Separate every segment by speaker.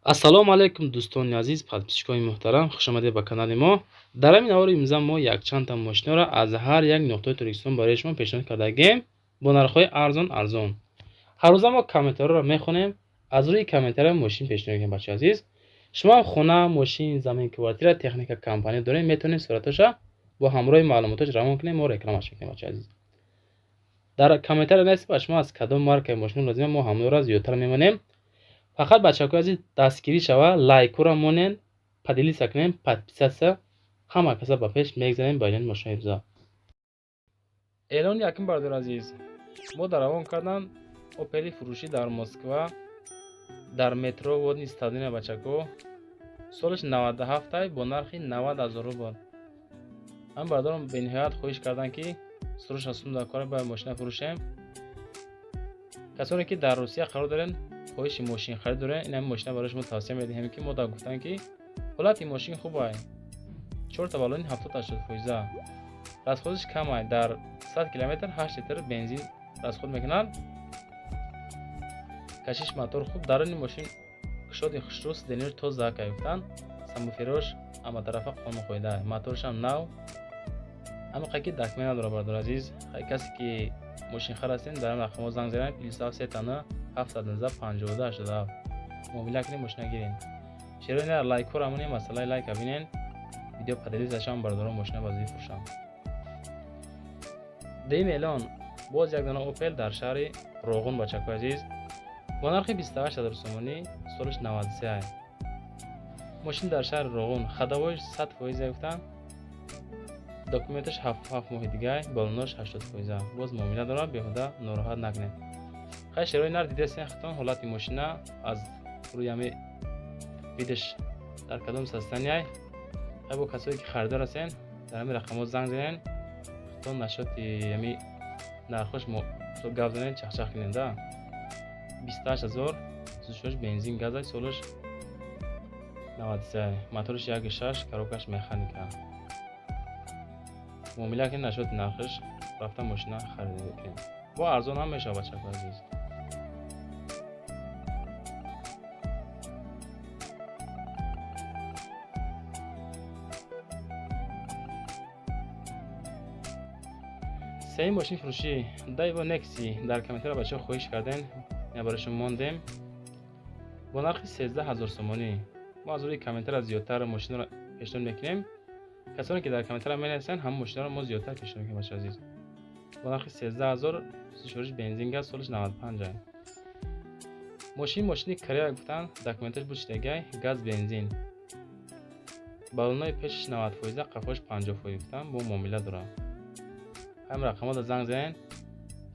Speaker 1: Ассалому алайкум, дӯстони азиз, подписчикони муҳтарам, хушомадед ба канали мо. Дар ҳамин навори имрӯза мо якчандта мошинаро аз ҳар як нуқтаи Тоҷикистон барои шумо пешниҳод кардагем бо нархҳои арзон арзон. Ҳаррӯза мо комментарҳоро мехонем, аз рӯи комментария мошин пешниҳод мекунем, бачаи азиз. Шумо ҳам хона, мошин, замин, квартира, техника, компания доред, метавонед сураташа бо ҳамроҳи маълумоташ равон кунед, мо рекламаш мекунем, бачаи азиз. Дар комментария нависед ба шумо аз кадом маркаи мошин лозима, мо ҳамонро зиёдтар мемонем. Фақат, бачаҳои азиз, дастгирӣ шава, лайкҳоро монен, поделиться кунем, подписаться, ҳама каса ба пеш мегзарем ба ин мошинаи имрӯза. Эълони якум, бародари азиз, мо дар равон кардан Опели фурӯшӣ дар Москва, дар метро Водный стадиона, бачако, солаш 97 бо нархи 90 ҳазор рубл. Ҳам бародарон бениҳоят хоҳиш карданд, ки срочно сум дар кора, бояд мошина фурӯшем. Касоне ки дар Русия қарор дорен, хоҳиши мошинхарид дорен, ин ҳамин мошина барои шумо тавсия медиҳем, ки мо дар гуфтан, ки ҳолати мошин хуб ай, чорта баллони 70-80 фоиза, расходаш камай, дар 100 километр 8 литр бензин расход мекунад, кашиш мотор хуб, даруни мошин кушоди хушрӯ, сиденьяш тоза кай гуфтан, сабвуферош ҳаматарафа қонун қоида, моторашам нав, ҳамин ки документ надорад. Бародари азиз, касе ки мошинхар ҳастем, дар ин рақамҳо занг занед: +7 3 9 719 52 87. Муомила кунед, мошина гирен. Шерои лайкҳоро монем, масъалаи лайка бинен, видео поделиться шавам, бародарон мошина ба зудӣ фурӯшанд. Дуюм эълон: боз як дона Опел дар шаҳри Роғун, бачакои азиз, бо нархи 28 ҳазор сомонӣ, солаш 93. Мошин дар шаҳри Роғун, ходовойш 100 фоиза гуфтанд, документаш 7 моҳи дигай, баллонош 80 фоиза, боз муомила дорад, беҳуда нороҳат накунед. Хай, шерои нар дидесен хитон, ҳолати мошина аз рӯи ҳами видаш дар кадом состоянияй. Хай, бо касое ки харидор ҳастен, дар ҳамин рақамҳо занг занен, хитон насчёти ҳами нархош гап занен, чахчах кунен да. 28 000, сушош бензин, газай, солаш 93, мотораш 1,6, коробкаш механика. Муомила кунед насчёти нархаш, рафта мошина харидорӣ кунед, бо арзон ҳам мешавад, бачако азиз. Сеюм мошини фурӯшӣ Дайва Некси. Дар комментария бачаҳо хоҳиш кардем, ина барои шумо мондем бо нархи 13 000 сомонӣ. Мо аз рӯи комментария зиёдтар мошинаро пешниҳод мекунем. Касоне ки дар комментария менависанд, ҳамон мошинаро мо зиёдтар пешниҳод мекунем, бачаҳо азиз. Бо нархи 13 000, сушориш бензин, газ, солаш 95. Мошин мошини Корея гуфтанд, документаш бучидагай, газ, бензин, баллонои пешаш 90 фоиза, қафош 50 фоиз гуфтанд, бо муомила дорад. Ҳамин рақамҳода занг занед,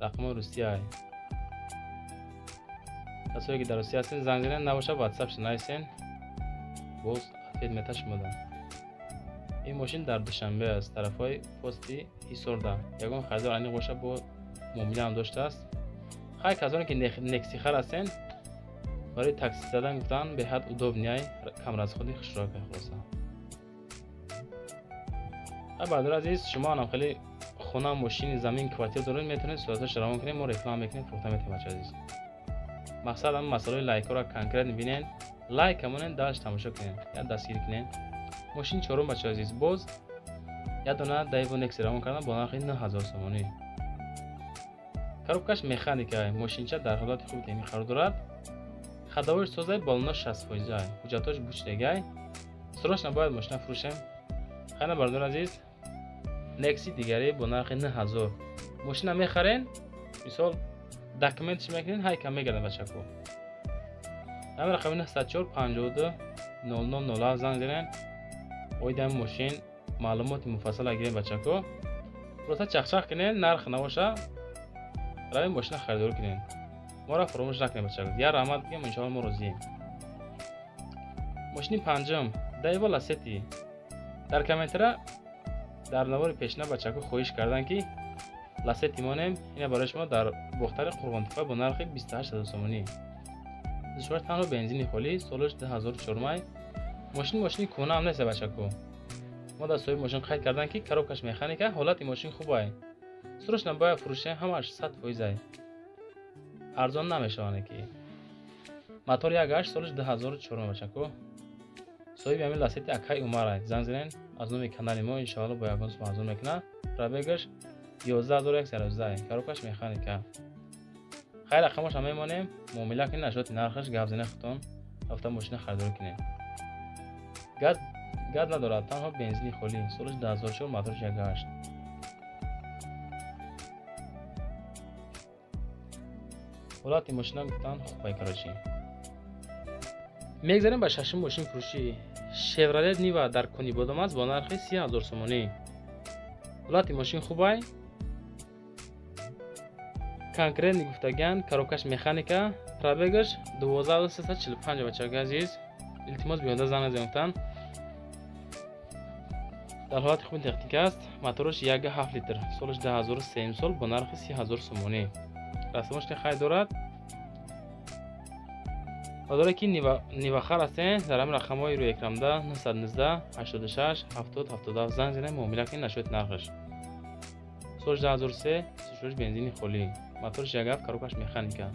Speaker 1: рақамҳои Русияй. Касое ки дар Русия ҳастен, занг занед, набошад, ватсапша нависен, боз ответ мета шумода. Ин мошин дар Душанбе аст, тарафҳои пости Ҳисорда. Ягон харидор аниқ бошад, бо муомилаам доштааст. Хай, касоне ки нексихар ҳастен, барои такси задан гуфтан беҳад удобный, камрасходи, хушрӯяка. Хулоса, хай, бародари азиз, шумо анам хеле хона, мошини, замин, квартира доред, метавонед сураташро равон кунед, мо реклама мекунем, фурӯхта метавонем, бачаи азиз. Мақсад ҳамин масъалаи лайкҳоро конкретно бинен, лайк монен, дальше тамошо кунед, я дастгирӣ кунед. Мошини чорум, бачаи азиз, боз як дона Дайво Некси равон кардам бо нархи 9000 сомонӣ, коробкаш механика, мошинча дар ҳолати хуби техникӣ қарор дорад, ходовойш созай, баллонош 60 фоизай, ҳуҷҷатҳош бучидагай, срочно бояд мошина фурӯшем. Хайна, бародари азиз, Некси дигаре бо нархи 9000 мошина мехарен, мисол, документш мекунен, ҳай кам мегардад, бачако. Ҳамин рақами 904 52 00 07 занг занен, оиди ҳамин мошин маълумоти муфассала гирем, бачако. Хулоса, чахчах кунен, нарх набоша, равем мошина харидорӣ кунем, моро фаромӯш накунем, бачако. Я раҳмат бигем, иншоалло мо розием. Мошини панҷум Дайва Ласети. Дар комментара дар навори пешина бачако хоҳиш карданд, ки Ласети монем. Ина барои шумо дар Бохтари Қурғонтеппа бо нархи 28 ҳазор сомонӣ, душвор, танҳо бензини холӣ, солаш 2004. Мошин мошини кӯҳна ҳам нест, бачако. Мо дар соҳиби мошин қайд карданд, ки коробкаш механика, ҳолати мошин хубай, срочно бояд фурӯшем, ҳамаш 100 фоизай, арзон намешаванд, ки Мотор 1.8, солиш 2004, бачако. Соҳиби ҳамин Ласетти акай Умар. Занг занен аз номи канали мо, иншоалло бо ягон сум арзон мекунад. Пробегаш 11 111, коробкаш механика. Хайр, рақамаша мемонем, муомила кунед, нашоти нархаш гап занед, худтон рафта мошина харидорӣ кунед. Газ надорад, танҳо бензини холӣ. Солиш 2004, моторш 1.8. Ҳолати мошина гуфтан хубай, короче. Мегзарем ба шашум мошин фурӯшӣ. Шевролет Нива дар Конибодом аст бо нархи 30 000 сомонӣ. Ҳолати мошин хубай, конкретно гуфтаган, коробкаш механика, пробегаш 12 345. Бачаги азиз, илтимос, биёда занг назанед, гуфтан. Дар ҳолати хуби техника аст, мотораш 1,7 литр, солаш 2003 сол, бо нархи 30 000 сомонӣ. Растаможка хай дорад. Бадоре ки нивахар ҳастен, дар ҳамин рақамҳои рӯи экрамда 919 86 70 77 занг занед, муомила кунед нашоти нархаш. Солаш 2003, шош бензини холӣ, мотораш 1,7, коробкаш механика.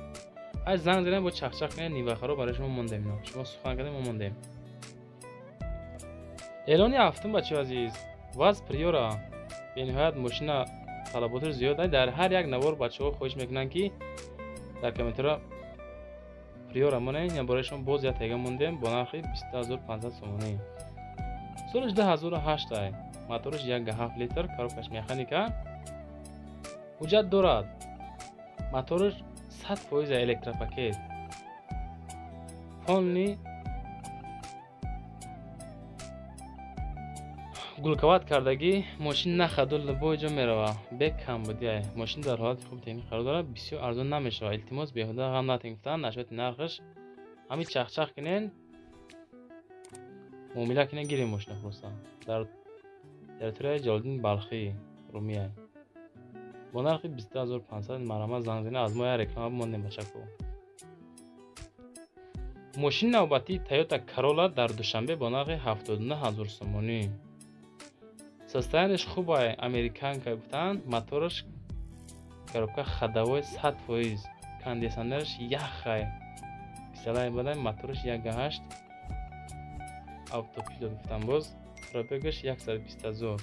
Speaker 1: Ай, занг занед, бо чахчах кунед, нивахаро барои шумо мондем. Ино шумо сухан кардем, мо мондем. Эълони ҳафтум, бачаҳо азиз, ВАЗ Приора. Бениҳоят мошина талаботаш зиёд. Дар ҳар як навор бачаҳо хоҳиш мекунанд, ки дар комментария Приора монед. Ина барои шумо боз як тега мондем бо нархи 20 500 сомонӣ. Солаш 2008 ай, мотораш 1,7 литр, коробкаш механика, ҳуҷҷат дорад, мотораш 100% электропакет, полный гулкават кардагӣ. Мошин нахаду любой ҷо мерава, бе камбудиай. Мошин дар ҳолати хуби техникӣ қарор дорад, бисёр арзон намешавад. Илтимос, беҳуда ғам натен, гуфтан. Нашоти нархаш ҳамин чахчах кунен, муомила кунен, гирем мошина. Хулоса, дар территорияи Ҷалолиддини Балхӣ Румия бо нархи 20 500. Марҳамат, занг занед, аз мо як реклама бимондем, бачако. Мошини навбатии Тойота Карола дар Душанбе бо нархи 79 000 сомонӣ. Состояниеш хубай, американка гуфтанд, мотораш коробка ходовой 100%, кондиционераш яхай кисалай бадай, мотораш 1.8, автопилот гуфтам боз, пробегаш 120 000,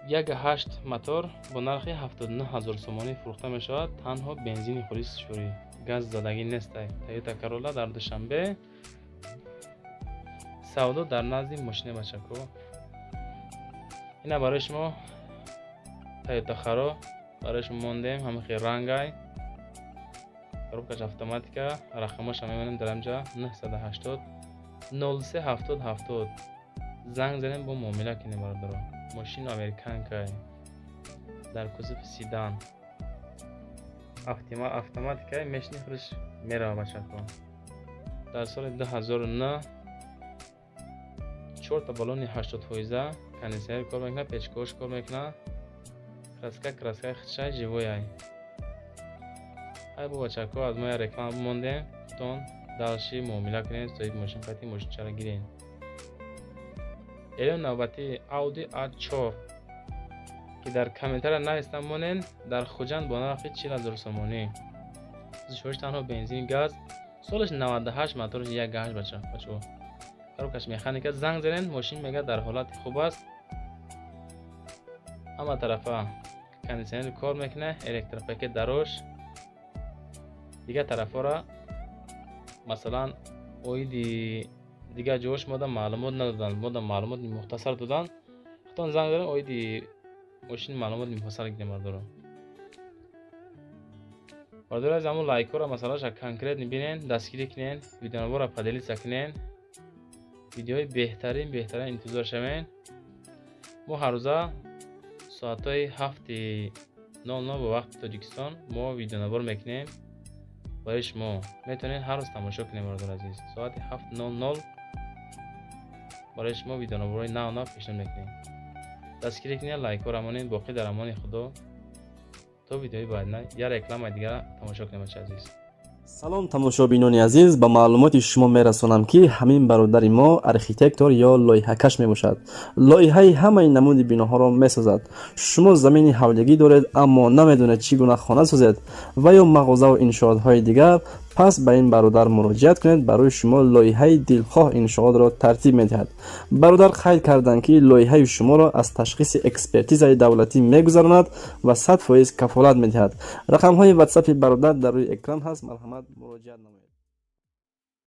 Speaker 1: 1.8 мотор бо нархи 79 000 сомонӣ фурӯхта мешавад. Танҳо бензини холис шӯрӣ, газ задагӣ нестай. Тойота Карола дар Душанбе, савдо дар назди мошини, бачако. Ина барои шумо Тойота Харо барои шумо мондем, ҳамахи рангай, коробкаш автоматика. Рақамаша мемонем дар ҳамҷа: 980 03 70 70. Занг занем, бо муомила кунем, бародаро. Мошин американкай, дар кузови седан, автоматикай, мешини худаш мерава, бачако. Дар соли 2009, чорта баллони 80%, кондиционер кор мекунад, печкаош кор мекунад, краскаи худшай живояй. Ай бо, бачако, аз мо як реклама бимондем, тон дальше муомила кунед, соҳиби мошин қайти мошинчаро гирен. Эълон навбатии Audi A4, ки дар комментария навистан монен, дар Хуҷанд бо нархи 40 000 сомонӣ. Шош танҳо бензин, газ, солаш 98, мотораш 1.8, бача, бачаҳо, коробкаш механика. Занг занед, мошин мега дар ҳолати хуб аст, ҳама тарафа кондиционер кор мекунад, электропакет дарош. Дигар тарафҳоро, масалан, оиди дигар ҷоҳош мода маълумот надоданд, мода маълумоти мухтасар доданд. Худтон занг занед, оиди мошин маълумоти муфассал гирем, бардоро. Бардори аз ҳамун лайкҳоро масалаша конкретно бинен, дастгирӣ кунен, видеонаворро поделиться кунен. Видеои беҳтарин, беҳтарин интизор шавен. Мо ҳаррӯза соатҳои 7:00 ба вақти Тоҷикистон мо видеонавор мекунем барои шумо. Метавонед ҳар рӯз тамошо кунем, бародари азиз. Соати 7:00 барои шумо видеонаворҳои нав нав пешниҳод мекунем. Дастгирӣ кунед, лайкҳоро монед. Боқӣ дар амони Худо, то видеои баъдина. Як рекламаи дигара тамошо кунем, бачаи азиз.
Speaker 2: Салом, тамошобинони азиз! Ба маълумоти шумо мерасонам, ки ҳамин бародари мо архитектор ё лоиҳакаш мебошад. Лоиҳаи ҳамаи намуди биноҳоро месозад. Шумо замини ҳавлигӣ доред, аммо намедонед, чӣ гуна хона созед ва ё мағозаву иншоотҳои дигар, пас ба ин бародар муроҷиат кунед. Барои шумо лоиҳаи дилхоҳ иншоотро тартиб медиҳад. Бародар қайд карданд, ки лоиҳаи шуморо аз ташхиси экспертизаи давлатӣ мегузаронад ва 100% кафолат медиҳад. Рақамҳои ватсапи бародар дар рӯи экран ҳаст. Марҳамат, муроҷиат намоед.